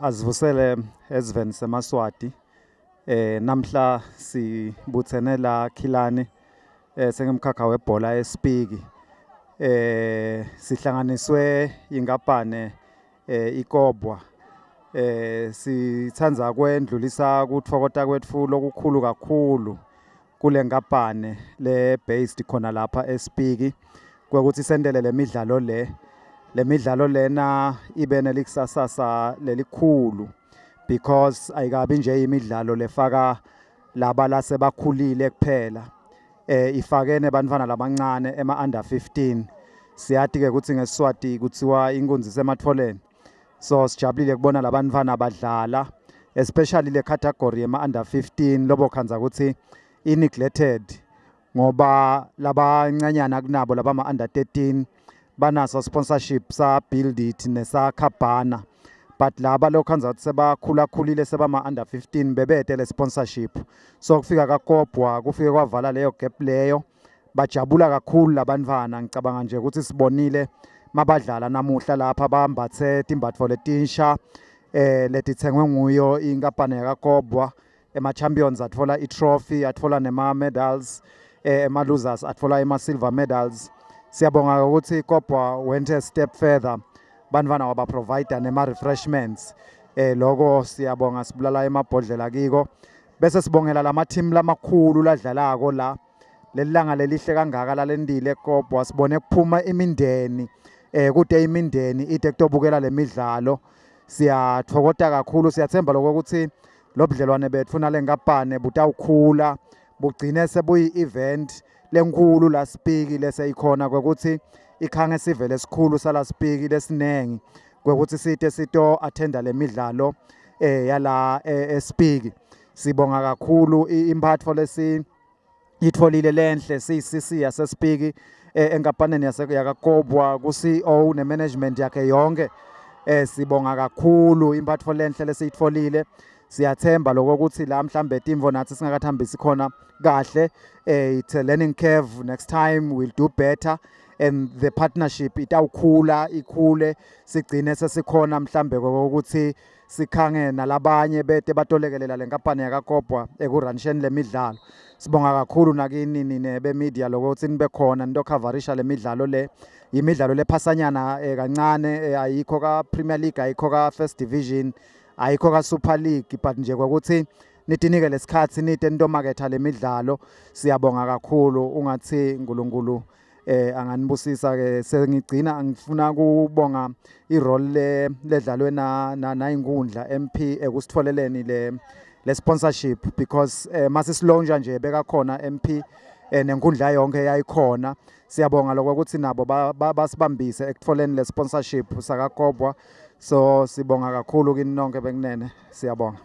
Azivusele esiveni semaSwati. Namhla sibuthene la Khilani sengimkhakha webhola eSpiki. Sihlanganiswe inkampane iKobwa. Sithanda kwendlulisa kutfokota kwetfu lokukhulu kakhulu kule nkampane le based khona lapha eSpiki kwekuthi sendele lemidlalo le lemidlalo lena ibe nelikusasasa lelikhulu because ayikabi nje imidlalo lefaka laba lasebakhulile kuphela. Ifake nebantfwana labancane ema under 15. Siyati ke ukuthi ngeSiswati kutsiwa inkunzi sematfoleni, so sijabulile kubona labantfwana badlala, especially le category yema under 15 lobo khandza ukuthi i neglected ngoba labancanyana kunabo labama under 13 banaso sponsorship sa Build It nesa Cabana, but laba lokhandza ukuthi sebakhula khulile sebama under 15 bebete le sponsorship. So kufika kaKobwa kufike kwavala leyo gap leyo. Bajabula kakhulu labantfwana. Ngicabanga nje ukuthi sibonile mabadlala namuhla lapha, bambathe timbatfo letinsha letitsengwe nguyo inkampani yakaKobwa. Ema champions atfola i-trophy, atfola nema medals, ema losers atfola ema silver medals. Siyabonga ukuthi Kobwa went a step further, bantfwana waba provide nema refreshments. Loko siyabonga, sibulala emabhodlela kiko bese sibongela lama team lamakhulu ladlalako la. Lelilanga lelihle kangaka lalendile Kobwa, sibone kuphuma imindeni, kude imindeni ide kutobukela lemidlalo. Siyatfokota kakhulu. Siyathemba lokho ukuthi lobudlelwane bethu nale nkampane butawukhula bugcine sebuyi-event lenkulu la Spiki leseyikhona kwekuthi ikhange sive lesikhulu sala Spiki lesinengi kwekuthi site sito attenda lemidlalo yala eSpiki. Sibonga kakhulu imphatfo lesi itfolile lenhle CCC yaseSpiki enkampaneni yase yakaKobwa ku CEO ne management yakhe yonke. Sibonga kakhulu imphatfo lenhle lesiyitfolile. Siyathemba lokho ukuthi la mhlambe timvo nathi singakathambisi khona kahle, it's a learning curve. Next time we'll do better and the partnership itawukhula ikhule, sigcine sesikhona mhlambe ukuthi sikhange nalabanye bete batolekelela lenkampani yakaKobwa ekuranisheni lemidlalo. Sibonga kakhulu nakini nine be-media lokho ukuthi nibe khona nitocoverisha lemidlalo le. Imidlalo lephasanyana kancane, ayikho ka Premier League, ayikho ka First Division, ayikho ka Super League, but nje kwakuthi nitinike lesikhathi nite nitomaketha lemidlalo, siyabonga kakhulu. Ungathi uNkulunkulu anganibusisa ke. Sengigcina ngifuna kubonga irole le ledlalwe na nayinkundla MP ekusitfoleleni le sponsorship because mase silauncha nje bekakhona MP, nenkundla yonke yayikhona. Siyabonga lokho ukuthi nabo basibambise ekutfoleni le sponsorship sakaKobwa. So sibonga kakhulu kini nonke bekunene, siyabonga.